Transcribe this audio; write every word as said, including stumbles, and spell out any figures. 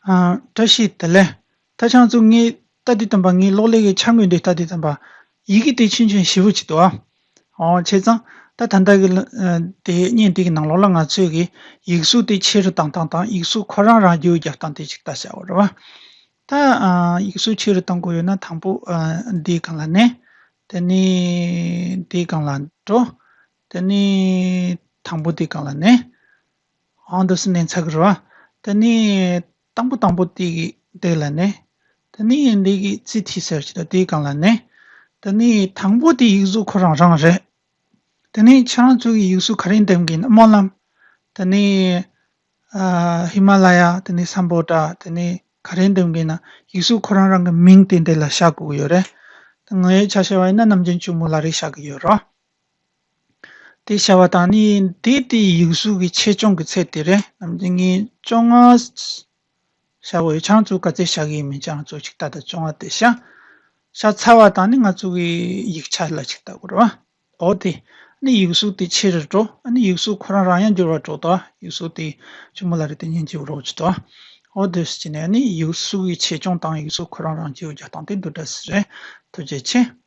ཨ། བཀྲ་ཤིས་བདེ་ལེགས། ད་ཁྱེད་ཚོ་ངས་ལྟ་དུས་ཙམ་པ། ངའི་གློག་ཀླད་ཀྱི་འཆར་ངོས་འདི་ལྟ་དུས་ཙམ་པ། ཡི་གེ་དེ་ཆུང་ཆུང་ཞེ་པོ་ཅིག་འདུག་ཨ། འོ། བྱས་ཙང་ད་ད་ལྟ་གི་ལ་ཨ་དེ་བརྙན་དེ་གི་ནང་ལོགས་ལ་ང་ཚོས་ཀྱི་ཡིག་གཟུགས་དེ་ཆེ་རུ་བཏང་སྟངས་དང་། ཡིག་གཟུགས་ཁོ་རང་རང་འགྱུར་རྒྱག་སྟངས་དེ་ཅིག་ལྟ་བྱ་བ་རེད་བ། ད་ཨ་ཡིག་གཟུགས་ཆེ་རུ་གཏོང་དགོས་ཡོད་ན། དང་པོ་ཨ་འདིའི་སྒང་ལ་གནོན། དེ་ནས་འདིའི་སྒང་ལ་འགྲོ། དེ་ནས་དང་པོ་འདིའི་སྒང་ལ་གནོན། འོ་འདུག་སེ་གནོན་ཚར་གི་རེད་བ། དེ་ནས་དང་པོ་དང་པོ་དེ་གི་འདི་ལ་གནོན། དེ་ནས་འདི་གི་རྩིས་ཐིག་ཟེར་གྱི་འདུག་དེའི་སྒང་ལ་གནོན། དེ་ནས་དང་པོ་དེ་ཡིག་གཟུགས་ཁོ་རང་རང་རེད། དེ་ནས་ཁྱེད་རང་ཚོ་གིས་ཡིག་གཟུགས་ག་རེ་འདེམས་ཀྱི་ཡིན་ན། སྨོན་ལམ། དེ་ནས་ཨ་ཧི་མ་ལ་ཡ། དེ་ནས་སམ་བྷོ་ཊ། དེ་ནས་ག་རེ་འདེམས་ཀྱི་ཡིན་ན། ཡིག་གཟུགས་ཁོ་རང་རང་གི་མིང་དེ་འདི་ལ་བཞག་དགོས་ཀྱི་ཡོད་རེད། ད་ངའི་ཆ་བཞག་པ་ཡིན་ན་ནམ་རྒྱུན་གཅུང་མོ་ལ་རེ་བཞག་གི་ཡོད་རེད། དེ་བྱས་པ་དང་ནི་དེ་དེ་ཡིག་གཟུགས་ཀྱི་ཆེ་ཆུང་གི་ཚད་དེ་རེད། ནམ་རྒྱུན་ངས་བཅོ་ལྔ་བཞག་གི་ཡོད། ཁྱེད་རང་ཚོ་ག་ཚད་བཞག་གི་ཡིན་མིན་ཁྱེད་རང་ཚོ་ཅིག་ལྟ་དང་། བཅོ་ལྔ་དེ་བཞག། བཞག་ཚར་བ་དང་ནི་ང་ཚོ་གི་ཡིག་ཆ་ལ་ཅིག་ལྟ་དགོས་རེད་བ། འོ་དེ། ཨ་ནི་ཡིག་གཟུགས་དེ་ཆེ་རུ་འགྲོ། ཨ་ནི་ཡིག་གཟུགས་ཁོ་རང་རང་ཡང་འགྱུར་བ་འགྲོ་དང་། ཡིག་གཟུགས་དེ་གཅུང་མོ་ལ་རེ་དེ་སྙན་འཇེབས་རོགས་བྱེད་དང་། འོ་དེ་བྱས་ནས་ཨ་ནི་ཡིག་གཟུགས་ཀྱི་ཆེ་ཆུང་དང་ཡིག་གཟུགས་ཁོ་རང་རང་འགྱུར་རྒྱག་སྟངས་དེ་འདི་འདྲ་ཞིག་རེད། ཐུགས་རྗེ་ཆེ།